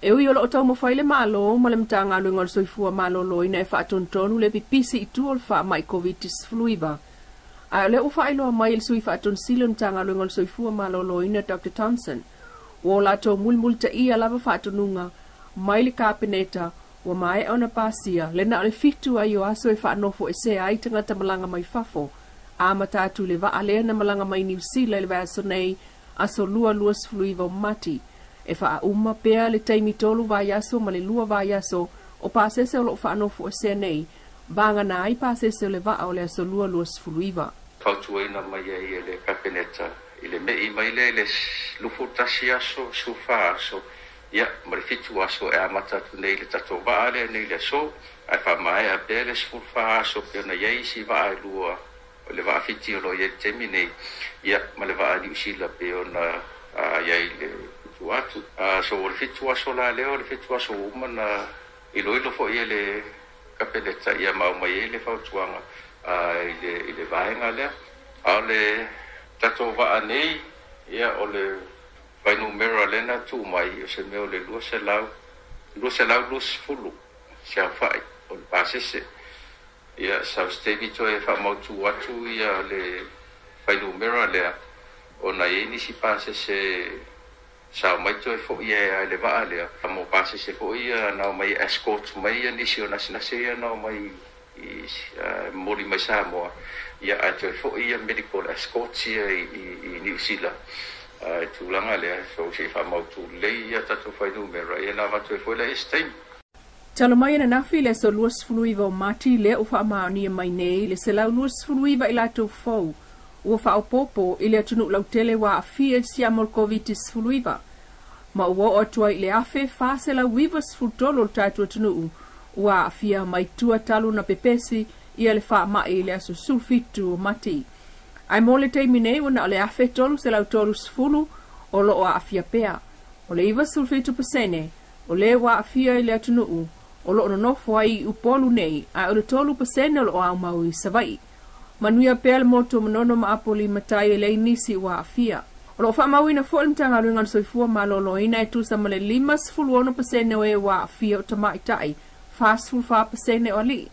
E ui o loo taumafai le Malo ma le Matagaluega o le Soifua Maloloina e faatonutonu le pipisi i tua o le faamai Koviti-19, ae o lea ua faailoa mai e le Sui Faatonu Sili o le Matagaluega o le Soifua Maloloina Doctor Thompson, ua o latou mulimulitaia lava faatonuga mai le Kapeneta ua maea ona pasia le na o le 7 ai o aso e faanofoesea ai tagata malaga mai fafo, amata atu i le vaa lea na malaga mai Niu Sila i le vaiaso nei, aso 2 29 o Mati, e faauma pea le taimi 3 vaiaso ma le 2 vaiaso o pasese o loo faanofoesea nei, vagana ai pasese o le vaa o le aso 2 29. Fautuaina mai ai e le Kapeneta i le me'i mai lea i le 21 aso, 14 aso, ia, ma le 7 aso e amata atu nei le tatou vaa lea nei le aso, ae faamaea pea le 14 aso pei ona i ai isi vaa e lua, o le vaa Fiti o lo o i ai i le taimi nei, ia, ma le vaa Niu Sila pei ona i ai le tua atu. So o le 7 aso la lea, o le 7 aso ua uma na iloilo foi e le Kapeneta, ia ma aumai ai le fautuaga i le vaega lea. A o le tatou vaa nei, ia, o le fuainumera lea na tuu mai, o se mea o le 200, 220 se aofai o le pasese. Ia, sau se taimi toe faamautu atu ia le fuainumera lea, ona e i ai nisi pasese sa omai toe foi ai le vaa lea, mo pasese foi ia na omai escort mai ia nisi o nasenase ia na omai i momoli mai Samoa, ia, ae toe foi ia medical escorts ia i Niu Sila i tulaga lea. So se i faamautu lelei ia tatou fuainumera, ia na avatu ai foi lea i se taimi. Talu mai ananafi le aso 29 o Mati lea ua faamaonia mai nei le 129 i latou fou ua faaopoopo i le atunuu lautele ua aafia i le siama o le Koviti-19, ma ua oo atu ai i le 1,493 o le tatou atunuu ua aafia mai tua talu na pepesi ia le faamai i le aso 17 o Mati. Ae mo le taimi nei ua na o le 1,330 o loo aafia pea. O le 97% o le ua aafia i le atunuu o loo nonofo ai i Upolu nei, ae o le 3% o loo aumau i Savaii. Manuia pea le motu o Manono ma Apolima Matai e leai nisi ua aafia. O loo faamauina foi le Matagaluega o le Soifua Maloloina e tusa ma le 56% o e ua aafia o tamaitai, 44% o alii.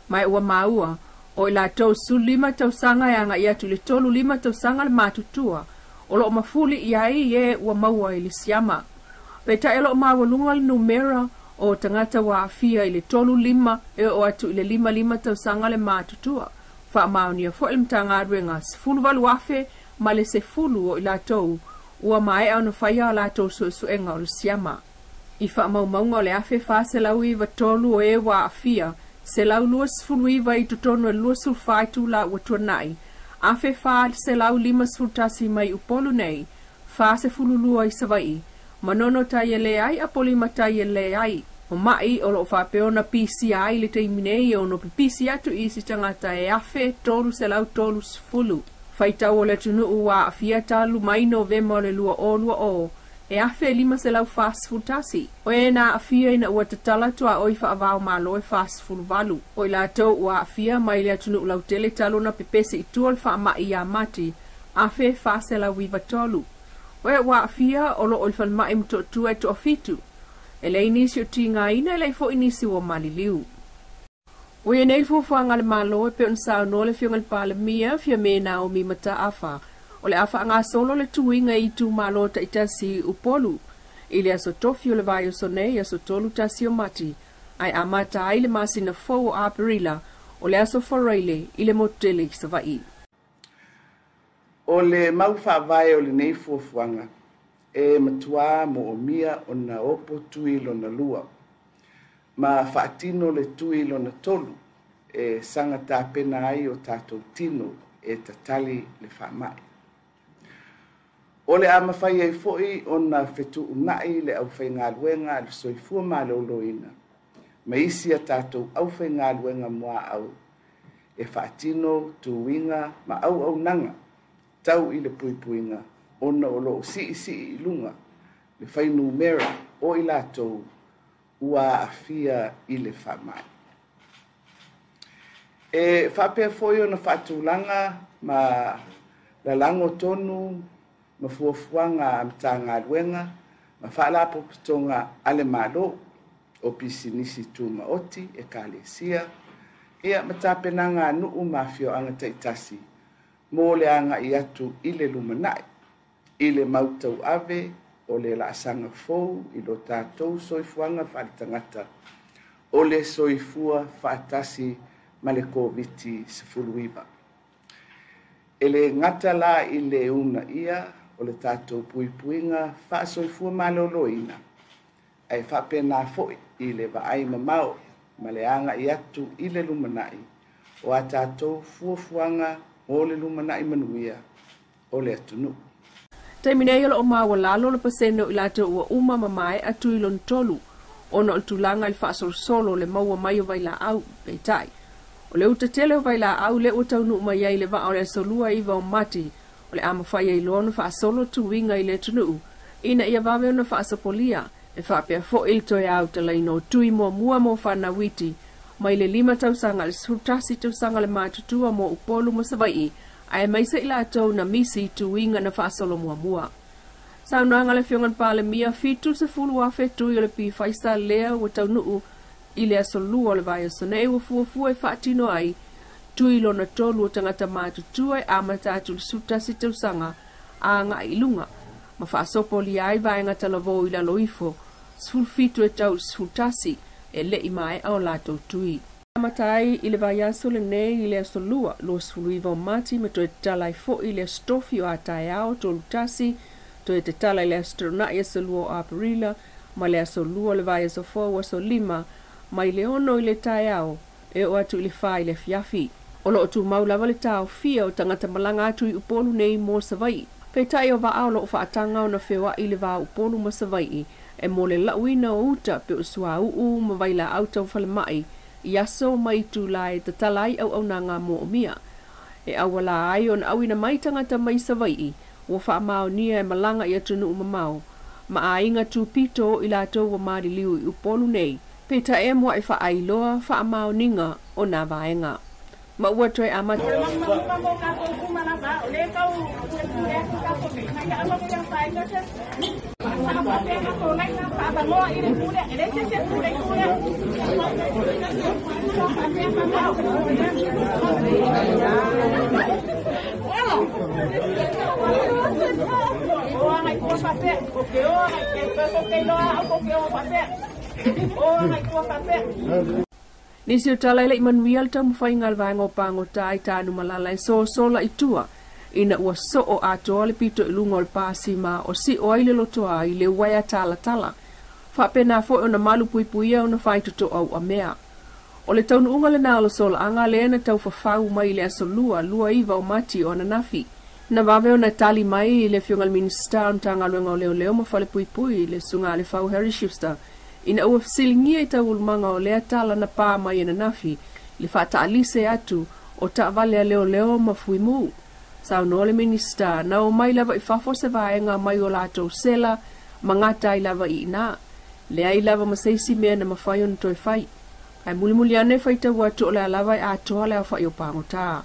Ma e ua maua, o i latou 15 tausaga e agai atu i le 35 tausaga le matutua, o loo mafuli i ai e ua maua i le siama. Peitai o loo maualuga le numera o tagata ua aafia i le 35 e oo atu i le 55 tausaga le matutua. Faamaonia foi le Matagaluega 18,000 ma le 10 o i latou ua maea ona faia a latou suesuega o le siama. I faamaumauga o le 1,493 o e ua aafia, 129 i totonu e 24 itula ua tuanai, 1,451 mai Upolu nei, 42 i Savaii, Manono tai e leai, Apolima tai e leai. O mai o loo faapea ona pisia ai le taimi nei e ono pipisi atu i isi tagata e 1,330. Faitau o le atunuu ua aafia talu mai Novema o le 2020 e 1,541. O e na aafia ina ua tatala tuaoi faava-o-Malo e 48. O i latou ua aafia mai le atunuu lautele talu ona pepesi i tua o le faamai ia Mati 1,493. O e ua aafia o loo i le falemai Motootua e 7. E leai nisi o tigaina, e leai foi nisi ua maliliu. Ua ia nei le fuafuaga a le Malo e pei ona saunoa le Afioga i le Palemia Fiame Naomi Mataafa, o le a faagasolo le tuiga i itumalo taitasi i Upolu i le aso tofi o le vaiaso nei, aso 31 o Mati, ae amata ai le masina fou o Aperila o le aso Faraile i le motu tele i Savaii. O le mau faavae o lenei fuafuaga e matuā moomia ona opo tui lona lua, ma faatino le tui lona tolu e saga tapena ai o tatou tino e tatali le faamai. O le a mafai ai foi ona fetuunai le aufaigaluega a le Soifua Maloloina ma isi a tatou aufaigaluega muaau e faatino tuiga ma auaunaga tau i le puipuiga ona o loo siisii i luga le fuainumera o i latou ua aafia i le faamai. E faapea foi ona faatulaga ma lalago tonu ma fuafuaga a Matagaluega ma faalapotopotoga a le Malo o pisinisi tumaoti, ekalesia, ia ma tapenaga a nuu ma afioaga taitasi mo le agai atu i le lumanai i le mautauave o le laasaga fou i lo tatou soifuaga faaletagata o le soifua faatasi ma le Koviti-19. E le gata la i le uunaia o le tatou puipuiga faasoifua maloloina, ae faapena foi i le vaai mamao ma le agai atu i le lumanai o a tatou fuafuaga mo le lumanai manuia o le atunuu. Taimi nei o loo maualalo le pasene o i latou ua uma ma maea tui lona tolu ona o le tulaga i le faasolosolo o le maua mai o vailaau. Peitai, o le uta tele o vailaau lea ua taunuu mai ai i le vaa o le aso 29 o Mati, o le a mafai ai loa ona faasolo tuiga i le atunuu ina ia vave ona faasopolia e faapea foi le toe autalaina o tui muamua mo fanau iti mai le 5 tausaga i le 11 tausaga le matutua mo Upolu ma Savaii, aemaise i latou na misi i tuiga na faasolo muamua. Saunoaga a le Afioga i le Palemia, 70,000 tui o le Pfizer lea ua taunuu i le aso 2 o le vaiaso nei ua fuafua e faatino ai tui lona tolu o tagata matutua e amata atu i le 11 tausaga agai i luga ma faasopolia ai vaega talavou i lalo ifo 17 e tau i le 11 e le i maea o latou tui. Amata ai i le vaiaso lenei i le aso 2, 29 o Mati ma toe tatala ai foi i le aso tofi o a taeao 31, toe tatala i le aso Toonai aso 2 o Aperila ma le aso 2 o le vaiaso fou aso 5 mai le 6 i le taeao e oo atu i le 4 i le afiafi. O loo tumau lava le taofia o tagata malaga atu i Upolu nei mo Savaii. Peitai o vaa o loo faataga ona feoai le va o Upolu ma Savaii e mo le lauina o uta pe o suauu ma vailaau tau falemai i aso ma itula e tatala ai auaunaga moomia. E auala ai ona auina mai tagata mai Savaii ua faamaonia e malaga i atunuu mamao ma aiga tupito i latou ua maliliu i Upolu nei. Peitai e muai faailoa faamaoniga o nā vaega. Ma ua toe amata. Nisi o tala e lei manuia le taumafaiga a le vaega o pagota i Tanumalala e sosola i tua ina ua soo atoa le pito i luga o le pasima o sio ai le lotoa i le uaea talatala. Faapena foi ona malu puipuia ona faitotoa uamea. O le taunuuga lena o le solaaga lea na taufafau mai i le aso 2, 29 o Mati o ananafi. Na vave ona tali mai i le Afioga i le Minisita o Matagaluega o Leoleo ma Falepuipui le Susuga a le Fau Harry Schuster ina ua fesiligia i taualumaga o lea tala na pa mai ananafi i le faataalise atu o taavale a leoleo ma fuimu. Saunoa le Minisita na omai lava i fafo se vaega mai o latou sela ma gata ai lava i ina. Leai lava ma se isi mea na mafai ona toe fai. Ae mulimuli ane faitau atu o le a lava e atoa le aofai o pagota.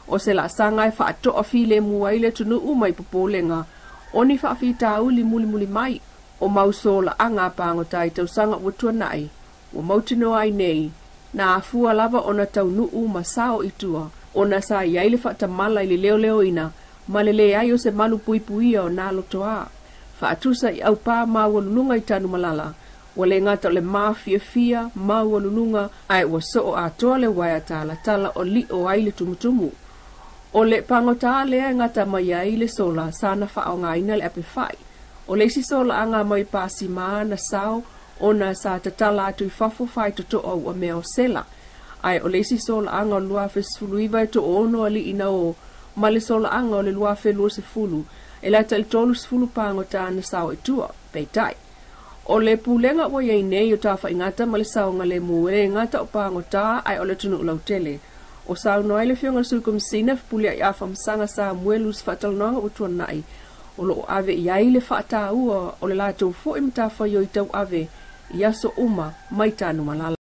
O se laasaga e faatoa filemu ai le atunuu mai popolega o ni faafitauli mulimuli mai o mau solaaga a pagota i tausaga ua tuanai ua mautinoa ai nei na afua lava ona taunuu ma sao i tua ona sa i ai le faatamala i le leoleoina ma le leai o se malu puipuia o nā lotoa. Faatusa i aupā maualuluga i Tanumalala, ua le gata o le mafiafia maualuluga ae ua soo atoa le uaea talatala o lio ai le tumutumu. O le pagota lea e gata mai ai le sola sa na faaaogaina le apefai. O le isi solaaga mai pasima na sao ona sa tatala atu i fafo faitotoa uamea o sela. Ae o le isi solaaga o le 2019 e toono alii na o ma le solaaga o le 2020 e lata i le 30 pagota na sao i tua. Peitai, o le pulega ua iai nei o tafaigata ma le saogalemu e le gata o pagota ae o le atunuu lautele. O saunoa ai le Afioga i le Sui Komisina Fepuleai Afamasaga Samuelu i se faatalanoaga ua tuanai o loo ave i ai le faataua o le latou foi matafaioi tauave i aso uma mai Tanumalala.